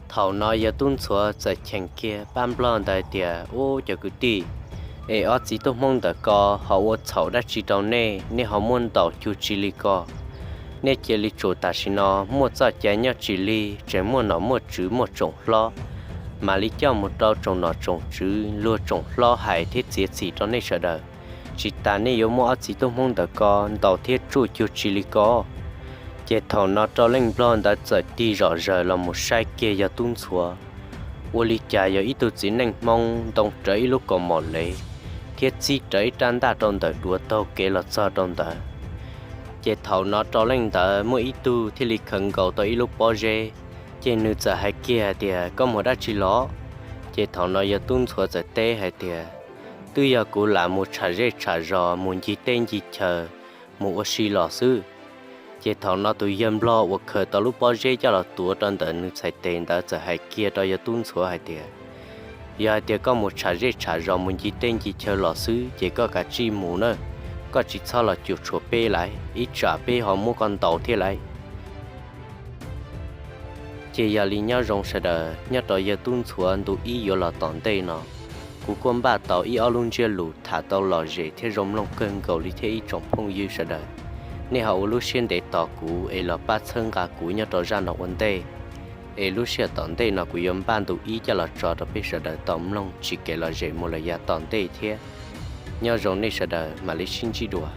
Thaum no yawg tub ntxhuav txawm cheem kiag pab nplog ntawd tias, Ub, cov kwv tij, es ob txiv tub hmoob ntawm ko ho ua txhaum dab tsi rau nej, nej ho muab ntaus cuag tsis li ko? Nej cia li tsum tam sim no muaj txoj cai nyob tsis li, tseem muaj nom muaj tswv muaj tsoom hlob, mam li coj mus rau tsoom nom tsoom tswv luag tsoom hlob hais thiab txiav txim rau nej sawv daws. Tsis tas nej yuav muab ob txiv tub hmoob ntawm ko ntaus thiab tsuj cuag tsis li ko. Ces thaum no rau leej nplog ntawd txawm tig zom zaws los mus saib kiag yawg tub ntxhuav, ua li cas yog ib tug txiv neej hmoob ntoo rawv ib lub kaus mom lev thiab txib rawv ib rab ntaj rau ntawm duav taug kev los txog rau ntawd. Ces thaum no rau leej ntawd muaj ib tug thiaj li khaws nkaus tau ib lub pob zeb, ces nws txawm hais kiag hais tias, Koj mus dab tsi los? Ces thaum no yawg tub ntxhuav txawm teb hais tias, Twb yog kuv lam mus tsham zej tsham zos, mus ncig teb ncig chaw, mus ua si los xwb. Ces thaum no tus yawg nplog uas khaws tau lub pob zeb coj los tuav rau ntawm nws txhais tes ntawd txawm hais kiag rau yawg tub ntxhuav hais tias, Yog hais tias koj mus tsham zej tsham zos mus ncig teb ncig chaw los xwb ces koj kav tsij mus na, koj tsis txhob los cuam tshuam peb lawm, ib tsam peb ho muab koj ntaus thiab lawm. Ces yog li nyob zoo sawv daws, nyob rau yawg tub ntxhuav ntu ib yuav los tom ntej no, kuv kuj npaj tau ib ob lub ntsiab lus tham tau lom zem thiab zoo mloog kawg nkaus li thiab ib tsoom phooj ywg sawv daws. Nej ho ua lub siab ntev tos kuv es los pab txhawb nqa kuv nyob rau zaj no ua ntej, es lub sij hawm tom ntej no kuv yuav npaj ntu ib coj los tso rau peb sawv daws tau mloog tsis kev lom zem mus lawm yav tom ntej thiab. Nyob zoo nej sawv daws, mam li sib ntsib dua.